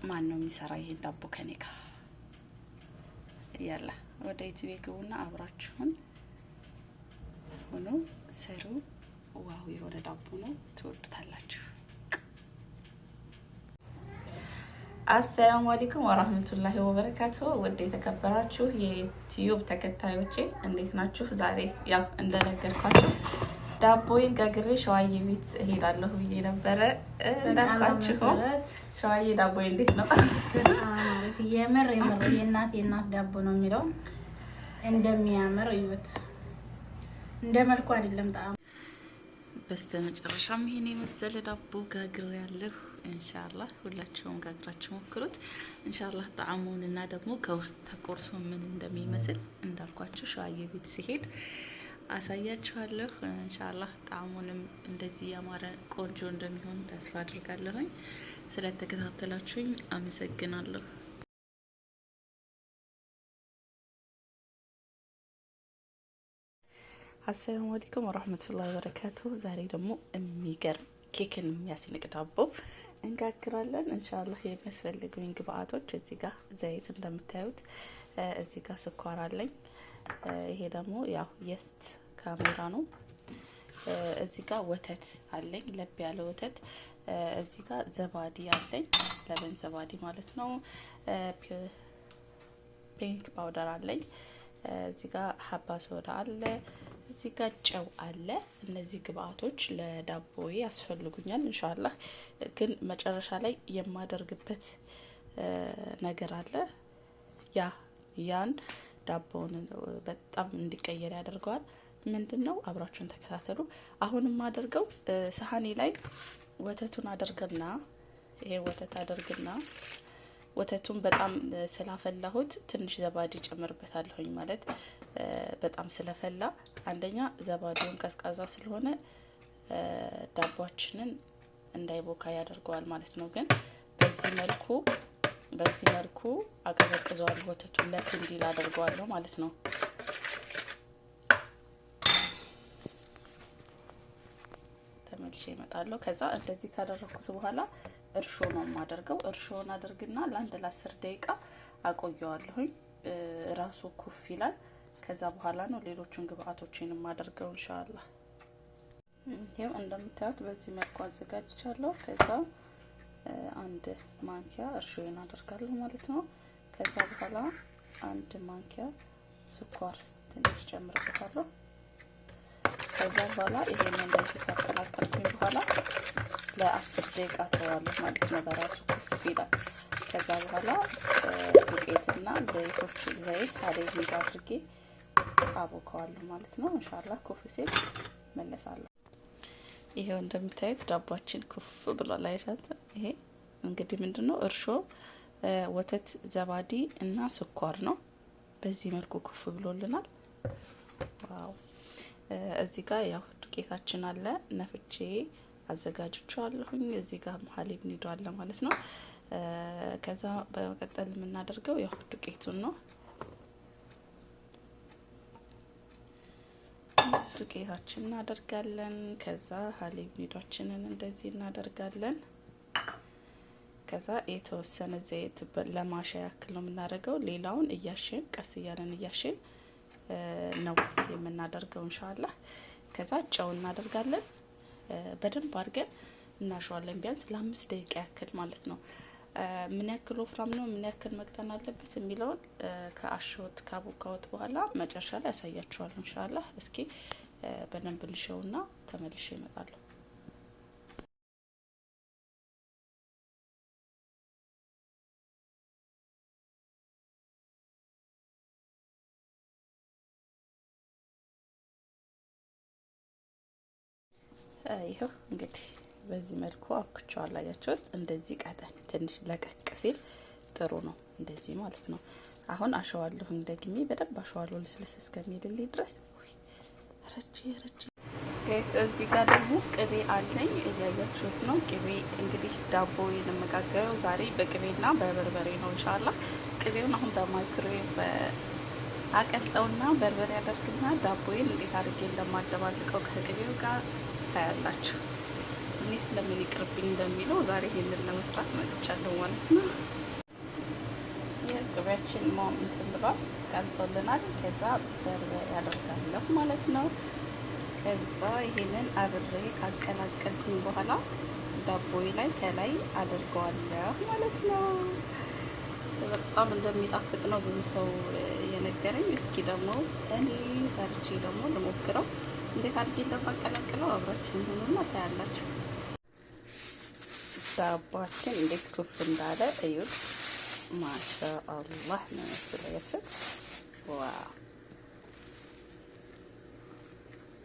ማን ነው የሚሰራ ይሄን ዳቦ ከኔ ጋር? ያላ ወደ ዩቲዩብ ግቡና አብራችሁን ሆኖ ስሩ። Wow የሆነ ዳቦ ነው፣ ትወዱታላችሁ። السلام عليكم ورحمة الله وبركاته። ውድ የተከበራችሁ የዩቲዩብ ተከታዮቼ እንዴት ናችሁ? ዛሬ ያው እንደነገርኳችሁ ዳቦዬን ጋግሬ ሸዋዬ ቤት እሄዳለሁ ብዬ ነበረ። እንዳልኳችሁ ሸዋዬ ዳቦዬ እንዴት ነው? የምር የምር የእናት የእናት ዳቦ ነው የሚለው እንደሚያምር እዩት። እንደ መልኩ አይደለም ጣዕሙ። በስተመጨረሻም ይሄን የመሰለ ዳቦ ጋግሬ ያለሁ። ኢንሻአላህ ሁላችሁም ጋግራችሁ ሞክሩት። ኢንሻአላህ ጣዕሙን እና ደግሞ ከውስጥ ተቆርሶ ምን እንደሚመስል እንዳልኳችሁ ሸዋዬ ቤት ሲሄድ አሳያችኋለሁ። ኢንሻአላህ ጣዕሙንም እንደዚህ ያማረ ቆንጆ እንደሚሆን ተስፋ አድርጋለሁኝ። ስለተከታተላችሁኝ አመሰግናለሁ። السلام عليكم ورحمة الله وبركاته። ዛሬ ደግሞ የሚገርም ኬክን የሚያስንቅ ዳቦ እንጋግራለን። ኢንሻአላህ የሚያስፈልጉኝ ግብአቶች እዚህ ጋር ዘይት እንደምታዩት፣ እዚህ ጋር ስኳር አለኝ። ይሄ ደግሞ ያው yeast ካሜራ ነው። እዚህ ጋር ወተት አለኝ፣ ለብ ያለ ወተት። እዚህ ጋር زبادي አለኝ፣ لبن زبادي ማለት ነው። Baking powder አለኝ። እዚህ ጋር حبة سودا አለ። እዚህ ጋር ጨው አለ። እነዚህ ግብአቶች ለዳቦዬ ያስፈልጉኛል። ኢንሻአላህ ግን መጨረሻ ላይ የማደርግበት ነገር አለ። ያን ዳቦውን በጣም እንዲቀየር ያደርገዋል። ምንድን ነው? አብራችሁን ተከታተሉ። አሁን የማደርገው ሰሀኔ ላይ ወተቱን አደርግና፣ ይሄ ወተት አደርግና ወተቱን በጣም ስላፈላሁት ትንሽ زبادي ጨምርበታለሁኝ። ማለት በጣም ስለፈላ አንደኛ زبادي ውን ቀዝቃዛ ስለሆነ ዳቧችንን እንዳይቦካ ያደርገዋል ማለት ነው። ግን በዚህ መልኩ አቀዘቅዘዋለሁ። ወተቱን ለብ እንዲል አደርገዋለሁ ማለት ነው። ተመልሼ እመጣለሁ። ከዛ እንደዚህ ካደረግኩት በኋላ እርሾ ነው የማደርገው። እርሾውን አደርግና ለአንድ ለ10 ደቂቃ አቆየዋለሁኝ። ራሱ ኩፍ ይላል። ከዛ በኋላ ነው ሌሎቹን ግብአቶችን የማደርገው ኢንሻአላህ። ይኸው እንደምታዩት በዚህ መልኩ አዘጋጅቻለሁ። ከዛ አንድ ማንኪያ እርሾዬን አደርጋለሁ ማለት ነው። ከዛ በኋላ አንድ ማንኪያ ስኳር ትንሽ ጨምርበታለሁ። ከዛ በኋላ ይሄንን እንደዚህ ካቀላቀልኩኝ በኋላ ለ10 ደቂቃ ተዋለሁ ማለት ነው። በራሱ ኩፍ ይላል። ከዛ በኋላ ዱቄትና ዘይቶች፣ ዘይት حليب አድርጌ አቦከዋለሁ ማለት ነው። ኢንሻአላህ ኩፍ ሲል መለሳለሁ። ይሄው እንደምታዩት ዳቧችን ኩፍ ብሏል። አይሻት ይሄ እንግዲህ ምንድነው? እርሾ፣ ወተት፣ زبادي እና ስኳር ነው። በዚህ መልኩ ኩፍ ብሎልናል። Wow! እዚህ ጋር ያው ዱቄታችን አለ፣ ነፍቼ አዘጋጅቼዋለሁኝ። እዚህ ጋር حليب ኒዶ አለ ማለት ነው። ከዛ በመቀጠል የምናደርገው ያው ዱቄቱን ነው። ዱቄታችን እናደርጋለን። ከዛ حليب ኒዷችንን እንደዚህ እናደርጋለን። ከዛ የተወሰነ ዘይት ለማሻ ያክል ነው የምናደርገው። ሌላውን እያሸን፣ ቀስ እያለን እያሸን ነው የምናደርገው ኢንሻአላህ። ከዛ ጨው እናደርጋለን። በደንብ አድርገን እናሸዋለን ቢያንስ ለ5 ደቂቃ ያክል ማለት ነው። ምን ያክል ወፍራም ነው፣ ምን ያክል መቅጠን አለበት የሚለውን ከአሸወት ካቦካወት በኋላ መጨረሻ ላይ ያሳያችኋለሁ ኢንሻአላህ። እስኪ በደንብ ልሸውና ተመልሼ እመጣለሁ። ይኸው እንግዲህ በዚህ መልኩ አብክቸዋለሁ። አያችሁት? እንደዚህ ቀጠን ትንሽ ለቀቅ ሲል ጥሩ ነው፣ እንደዚህ ማለት ነው። አሁን አሸዋለሁኝ፣ ደግሜ በደንብ አሸዋለሁ ልስልስ እስከሚልልኝ ድረስ። ረቺ ረቺ guys፣ እዚህ ጋር ደግሞ ቅቤ አለኝ፣ እያያችሁት ነው። ቅቤ እንግዲህ ዳቦ የምጋገረው ዛሬ በቅቤና በበርበሬ ነው ኢንሻአላህ። ቅቤውን አሁን በማይክሮዌቭ አቀልጠውና በርበሬ አደርግና ዳቦዬን እንዴት አድርጌ እንደማደባልቀው ከቅቤው ጋር ታያላችሁ። እና እኔ ስለምን ይቅርብኝ በሚለው ዛሬ ይሄንን ለመስራት መጥቻለሁ ማለት ነው። የቅቤያችን ሞም እንትን ብሏል፣ ቀልጦልናል። ከዛ በርበሬ አደርጋለሁ ማለት ነው። ከዛ ይሄንን አብሬ ካቀላቀልኩኝ በኋላ ዳቦዬ ላይ ከላይ አድርገዋለሁ ማለት ነው። በጣም እንደሚጣፍጥ ነው ብዙ ሰው የነገረኝ። እስኪ ደግሞ እኔ ሰርቼ ደግሞ ልሞክረው። እንዴት አድርጌ እንደማቀላቅለው አብራችሁ ሁኑና ታያላችሁ። ዳቧችን እንዴት ኩፍ እንዳለ እዩት። ማሻአላህ ነው ያስለያችሁ። Wow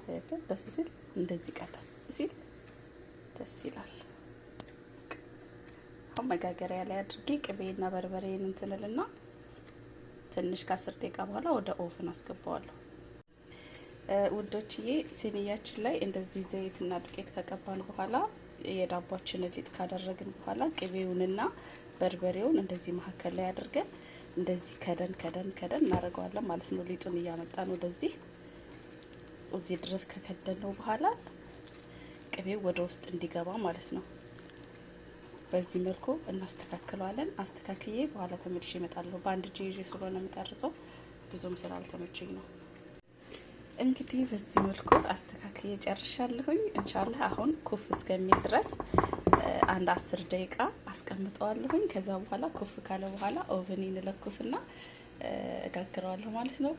አያችሁ፣ ደስ ሲል እንደዚህ ቀጠን ሲል ደስ ይላል። አሁን መጋገሪያ ላይ አድርጌ ቅቤና በርበሬን እንትንልና ትንሽ ከ10 ደቂቃ በኋላ ወደ oven አስገባዋለሁ። ውዶችዬ፣ ሲኒያችን ላይ እንደዚህ ዘይትና ዱቄት ከቀባን በኋላ፣ የዳቧችንን ሊጥ ካደረግን በኋላ፣ ቅቤውንና በርበሬውን እንደዚህ መካከል ላይ አድርገን እንደዚህ ከደን ከደን ከደን እናደርገዋለን ማለት ነው። ሊጡን እያመጣን ወደዚህ እዚህ ድረስ ከከደነው በኋላ ቅቤው ወደ ውስጥ እንዲገባ ማለት ነው። በዚህ መልኩ እናስተካክለዋለን። አስተካክዬ በኋላ ተመልሼ እመጣለሁ። በአንድ እጄ ይዤ ስለሆነ የምቀርጸው ብዙም ስላልተመቸኝ ነው። እንግዲህ በዚህ መልኩ አስተካክዬ ጨርሻለሁኝ። ኢንሻአላህ አሁን ኩፍ እስከሚል ድረስ አንድ 10 ደቂቃ አስቀምጠዋለሁኝ። ከዛ በኋላ ኩፍ ካለ በኋላ oven ኤን እለኩስና እጋግረዋለሁ ማለት ነው።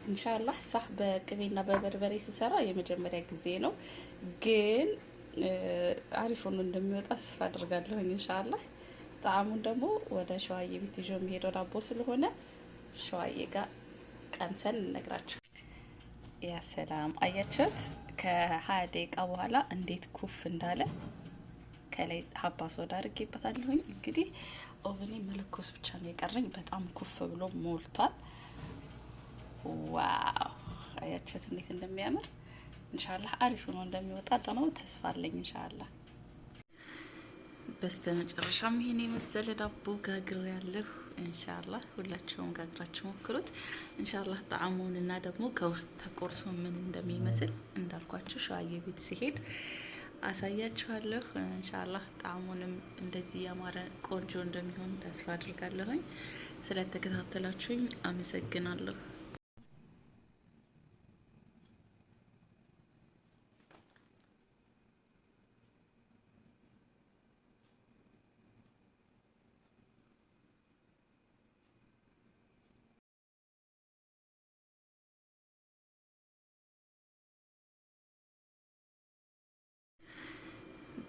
ኢንሻአላህ ሳህ በቅቤና በበርበሬ ስሰራ የመጀመሪያ ጊዜ ነው፣ ግን አሪፍ ሆኖ እንደሚወጣ ተስፋ አድርጋለሁኝ። ኢንሻአላህ ጣዕሙን ደግሞ ወደ ሸዋዬ ቤት ይዞ የሚሄደው ዳቦ ስለሆነ ሸዋዬ ጋር ቀምሰን እንነግራቸው። ያ ሰላም፣ አያችሁት? ከ20 ደቂቃ በኋላ እንዴት ኩፍ እንዳለ። ከላይ ሀባ ሶዳ አድርጌበታለሁኝ። እንግዲህ oven ኤ መለኮስ ብቻ ነው የቀረኝ። በጣም ኩፍ ብሎ ሞልቷል። Wow፣ አያችሁት እንዴት እንደሚያምር። ኢንሻአላህ አሪፍ ሆኖ እንደሚወጣ ደግሞ ተስፋ አለኝ ኢንሻአላህ። በስተ መጨረሻም ይሄን የመሰለ ዳቦ ጋግሬያለሁ። ኢንሻአላህ ሁላችሁም ጋግራችሁ ሞክሩት። ኢንሻአላህ ጣዕሙን እና ደግሞ ከውስጥ ተቆርሶ ምን እንደሚመስል እንዳልኳችሁ ሸዋዬ ቤት ሲሄድ አሳያችኋለሁ። ኢንሻአላህ ጣዕሙንም እንደዚህ ያማረ ቆንጆ እንደሚሆን ተስፋ አድርጋለሁኝ። ስለተከታተላችሁኝ አመሰግናለሁ።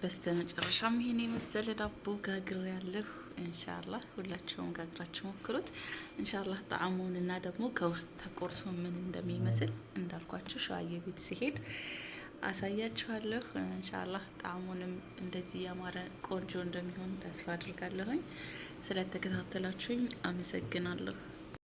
በስተ መጨረሻም ይሄን የመሰለ ዳቦ ጋግሬያለሁ። ኢንሻአላህ ሁላችሁም ጋግራችሁ ሞክሩት። ኢንሻአላህ ጣዕሙን እና ደግሞ ከውስጥ ተቆርሶ ምን እንደሚመስል እንዳልኳችሁ ሸዋዬ ቤት ሲሄድ አሳያችኋለሁ። ኢንሻአላህ ጣዕሙንም እንደዚህ ያማረ ቆንጆ እንደሚሆን ተስፋ አድርጋለሁኝ። ስለተከታተላችሁኝ አመሰግናለሁ።